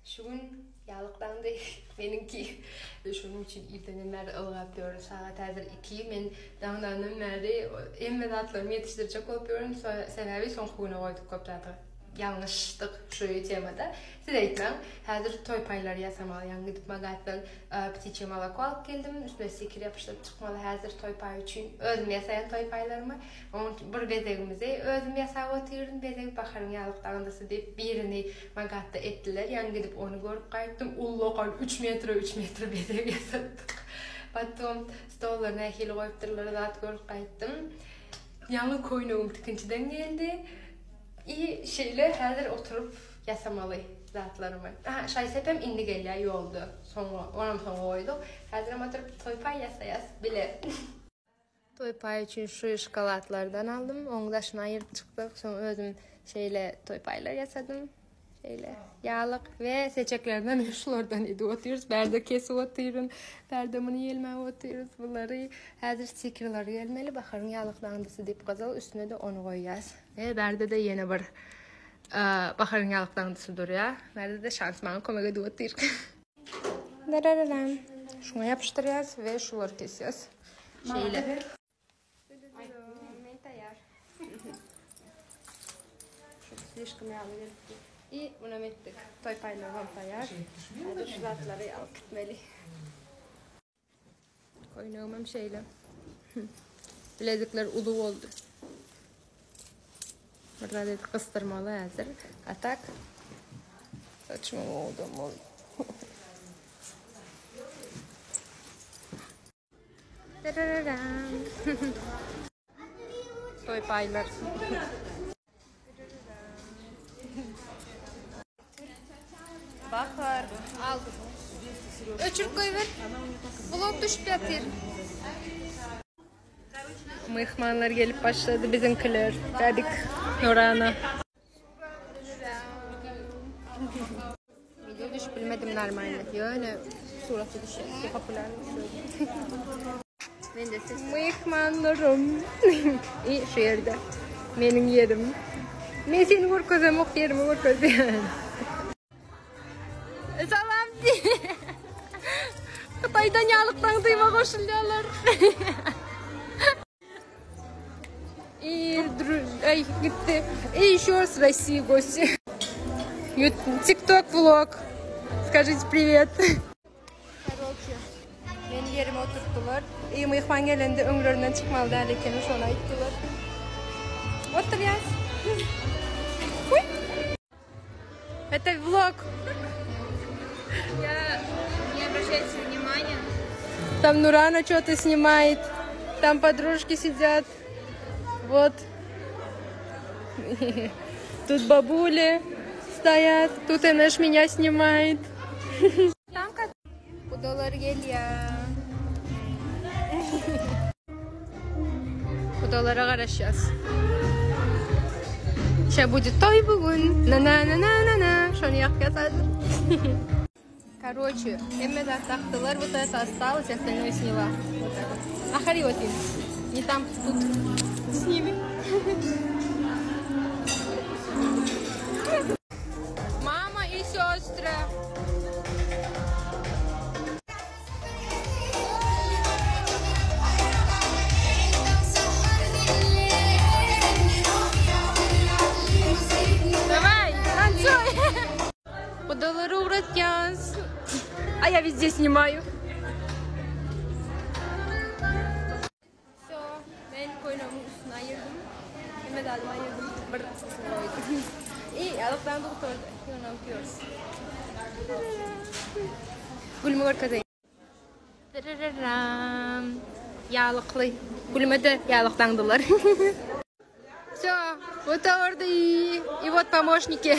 Şu gün ýaglyk daňdy meniňki. Şonuň üçin irdenem bäri ylgap ýörün. Sagat häzir 2. Men daňdandan bäri hemme zatlarymy ýetişdirjek bolup ýörün. Sebäbi soňky güne goýduk köp zady. Ýalňyşdyk şu temada. Siz aýtmaň. Häzir toý paýlary ýasamaly. Ýaňy gidip magatdan ptiçýe moloko alyp geldim. Üstüne stiker ýapyşdyryp çykmaly häzir toý paýy üçin. Özüm ýasaýan toý paýlarymy. Oň bir bezegimizi özüm ýasap otyryn, bezeg baharyň ýaglyk dagyndysy diýip birini Magatda etdiler, ýaňy gidip ony görüp gaýtdym, ullakan üç metre üç metre bezeg ýasatdyk. Potom stollary nähili goýupdyrlar zat görüp gaýtdym. Ýaňy köýnegim tikinçiden geldi. I şeýle häzir oturyp ýasamaly zatlarymy. Aha, şaý-sepem indi gelýär ýolda. Soňra, onam soňa goýduk. Häzirem oturyp toý-paý ýasaýas bile. Toý paý üçin şu şokoladlardan aldym. Oň daşyny aýyryp çykdyk. Soň özüm şeýle toý paýlar ýasadym. Şeýle ýalyk we seçeklerini men şulardan edip otyrys. Bärde kesip otyryn. Bärde muny ýelmäp otyrys. Bulary häzir stikerleri gelmeli. Baharyň ýalyk daňdysy diýip gyzyl üstüne-de ony goýýas. We bärde-de ýene bir baharyň ýalyk daňdysy durýar. Bärde-de şans maňa kömek edip otyr. Darararam. Şuňa ýapyşdyrýas we şulary kesýäs. Şeýle. Men taýýar. Şu slişkom ýagly gelipdi. I munam etdik. Toý paýlarym taýýar. Häzir şu zatlary alyp gitmeli. Köýnegimem şeýle. Bilezikler uly boldy. Bir zat edip gysdyrmaly häzir. A tak saçym owadan boldy. Toý paýlar. Bahar. Al. Öçürip goýber. Vlog düşüp ýatyr. Myhmanlar gelip başlady biziňkiler. Bäbik Nurana. Video düşüp bilmedim normalny. Ýöne suratda düşýär. Populýarny. Myhmanlarym. I şu ýerde. Meniň ýerim. Men seni görkezemok, ýerimi görkezýän. Salam. Hytaýdan ýalykdan dyma goşulýarlar. И, эй, gitdi. И еще с России гости. TikTok vlog. Скажите привет. Короче, meni ýerime oturtdylar. I myhman gelende öňlerinden çykmaly däl ekeni, şony aýtdylar. Oturýas. Это vlog. Я не обращайте внимания. Там Нурана что-то снимает. Там подружки сидят. Вот. Тут бабули стоят. Тут Энеш меня снимает. Gudalar gelýär. Gudalara garaşýas. Şa будет toý bu gün. Na na na na na na. Şony ýakýas häzir. Короче, hemme zat dakdylar, вот это осталось, остальное сняла. Вот так вот. Ахари вот Не там, тут. С ними. Мама и сестры. Давай, танцуй! Gudalary ugratýas. A я везде снимаю. Всё, men köýnegimiň üstüni aýyrdym. Hemme zadymy aýyrdym. Bir goýdum. I ýalykdan gutardy. Ýöne okuýarys. Gülümi görkezeýin. Tararam. Ýalykly. Gülüme-de ýalyk daňdylar. Всё, gutardy. И вот помощники.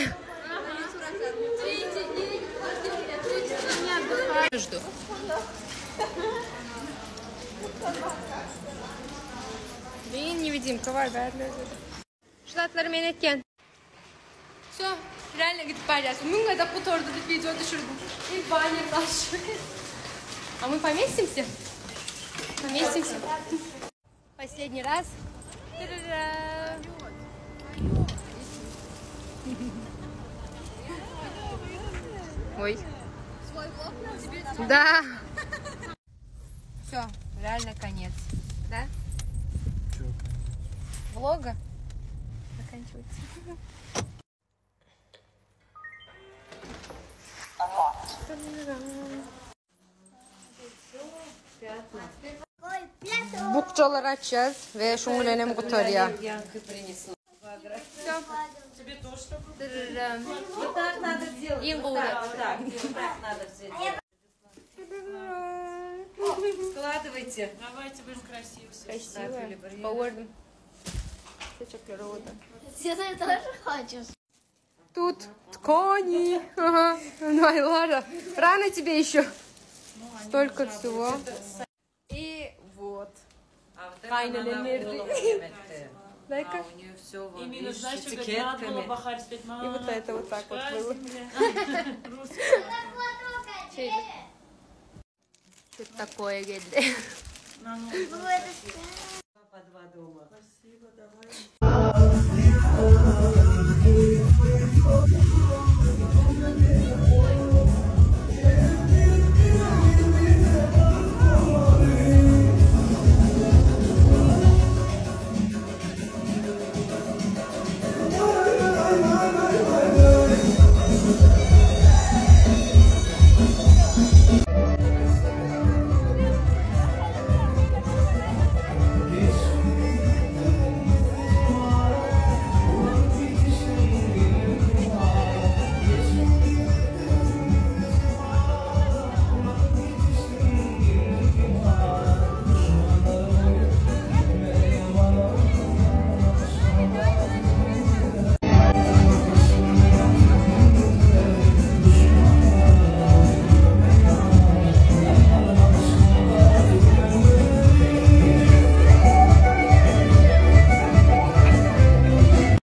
Жду. Men невидимка bar bärlerde. Şu zatlary men etýän. Всё, реально gidip barýas. Müň gezek gutardy diýip wideo düşürdim. I banner daş. А мы поместимся? Поместимся. Последний раз. Oý. Да. Все, реально конец. Да? Чё конец? Влога заканчивается. Bukjalar açýas we şuň bilen hem gutarýar. Тебе тоже такой? Вот так надо делать. Iň Вот gowy. так, вот так. Вот так надо все делать. Складывайте. Давайте будем красиво. Красиво. Gowy gördüm. Çiçekler owadan. Ты тоже хочешь? Тут ткани. Ага. Ну, ай, ладно. Рано тебе еще. Столько всего. И вот. А вот это Файнали она на мерли. голову еметте. Дай-ка. А у нее все вот, Именно, видишь, знаешь, что говорит, надо было этикетками. бахарь сказать, И вот это вот так вот было. Русская. Что такое geldi? На, ну, Ну, это По два дома. Спасибо, давай.